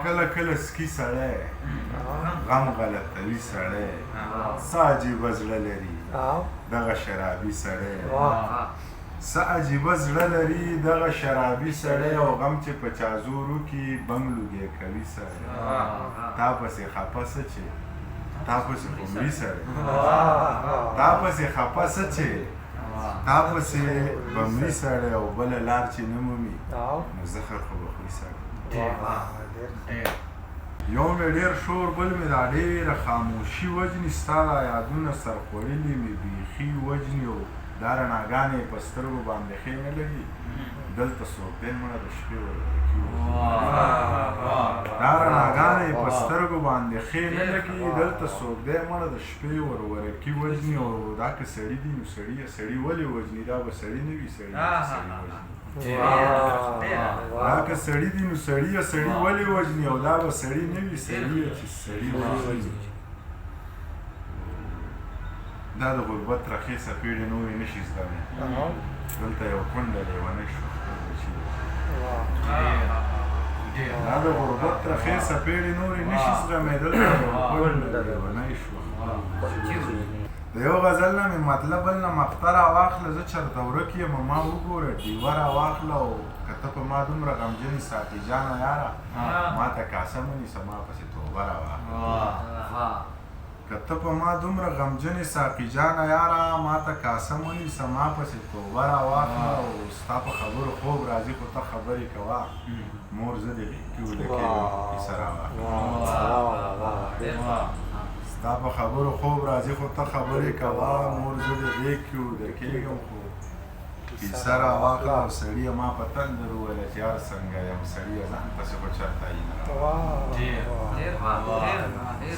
کله کله سکی سړی، غم غلطوي سړی، څه عجیبه زړه لري دغه شرابي سړی، څه عجیبه زړه لري دغه شرابي سړی، او غم چې په چا زور وکړي بنګ لوګی کوي سړی. تا پسې خپه څه چې تا پسې خو مري سړی، تا پسې خپه څه چې تا پسې به مري سړی، او بله لار چې نه مومي نو زهر خو به خوري سړی. یو مې ډېر شور، بل مې دا ډېره خاموشي وژني، ستا دا یادونه سرخوړلي مې بیخي وژني، او دا رڼاګانې یې په سترګو باندې ښې نه لګي، دلته څوک دی مړه د شپې ورورکي وژني. دا رڼاګانې یې په سترګو باندې ښې نه لګي، دلته څوک دی مړه د شپې ورورکي وژني، او دا که سړي دي نو سړي سړي ولې وژني، دا به سړي نه وي، سړي چې سړي وژني. دا که سړي دي نو سړي سړي ولې وژني، او دا به سړي نه وي، سړي چې سړي وژني. دا د غربت ترخې څپېړې نورې نه شي زغمی، دلته یو کونډه لیونۍ شوه خپل بچي وژني. دا د غربت ترخې څپېړې نورې نه شي زغمی، دلته یو کونډه لیونۍ شوه خپل بچي وژني. د یو غزل نه مې مطلب بل نه مقطع راواخله، زه چېرته ورک یم ما وګوره ډیوه راواخله، او که ته په ما دومره غمجن یې ساقي جانه یاره، ما ته کاسه مه نیسه ما پسې توبه راواخله. که ته په ما دومره غمجن یې ساقي جانه یاره، ما ته کاسه مه نیسه ما پسې توبه راواخله، او ستا په خبرو خوب راځي خو ته خبرې کوه، مور زه دې غېږ کې ویده کېږم خو کیسه راواخله. ستا په خبرو خوب راځي خو ته خبرې کوه، مور زه دې غېږ کې ویده کېږم خو کیسه راواخله. او سړیه ما په تندر وویله چې هر څنګه یم، سړیه ځان پسې خو چېرته ایینه راواخله.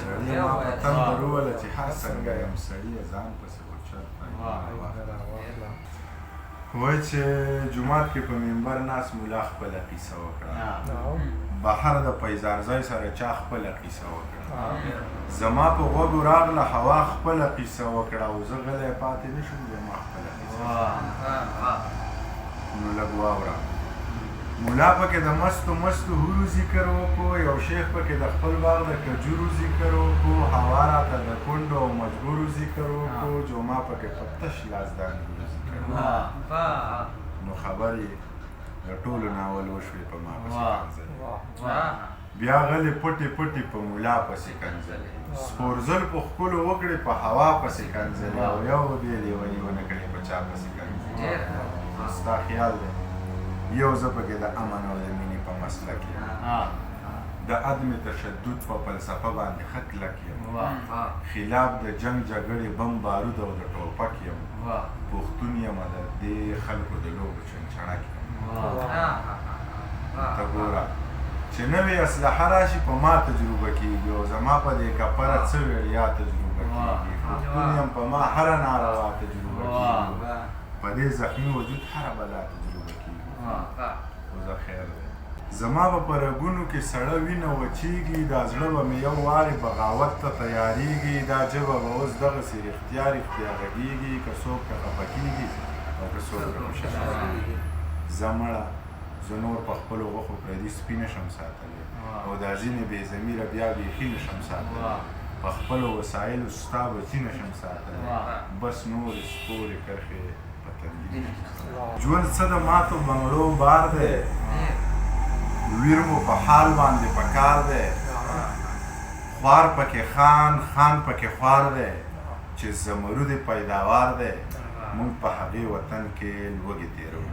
سړیه ما په تندر وویله چې هر څنګه یم، سړیه ځان پسې خو چېرته ایینه راواخله. وایي چې جومات کې په منبر ناست ملا خپله قیصه وکړه، بهر د پیزارځای سره چا خپله قیصه وکړه، زما په غوږو راغله هوا خپله قیصه وکړه، او زه غلی پاتې نه شوم، زما خپله قیصه. نو لږ واوره، ملا پکې د مستو مستو حورو ذکر وکړو، یو شیخ پکې د خپل باغ د کجورو ذکر وکړو، هوا راته د کونډو او مجبورو ذکر وکړو، جمعه پکې په تش لاس د انګورو ذکر وکړو. نو خبرې د ټولو ناول وشوې په ما پسې کنځلې، بیا غلې پټې پټې په ملا پسې کنځلې، سپورځل په ښکلو وکړې په هوا پسې کنځلې، او یو دې لیوني ونه کړې په چا پسې کنځلې. ستا خیال دی یو زه پکې د امن او د مینې په مسلک یم، د عدم تشدد په فلسفه باندې ښه کلک یم، خلاف د جنګ جګړې بم بارود او د ټوپک یم، پښتون یم د دې خلکو د لوبو چنچڼک یم. ته ګوره چې نوې اسلحه راشي په ما تجربه کېږي، او زما په دې کپره څه وړیا تجربه کېږي، پښتون یم په ما هره ناروا تجربه کېږي، په دې زخمي وجود هره بلا تجربه کېږي. خو زه خیر دی، زما به په رګونو کې سړه وینه وچېږي، دا زړه به مې یو وارې بغاوت ته تیارېږي، دا ژبه به اوس دغسې رښتیا رښتیا غږېږي، که څوک په خفه کېږي او که څوک په خوشحالېږي. زه مړه زه نور په خپلو غوښو پردي سپي نه شم ساتلی، او دا ځینې بې ضمیره بیا بیخي نه شم ساتلی، په خپلو وسایلو ستا بچي نه شم ساتلی، بس نورې سپورې کرښې په تندي نه شم ساتلی. ژوند څه د ماتو بنګړو بار دی، ویر مو په حال باندې پکار دی، خوار پکې خان خان پکې خوار دی، چې زمرود پیداوار دی، موږ په هغې وطن کې لوږې تېروو.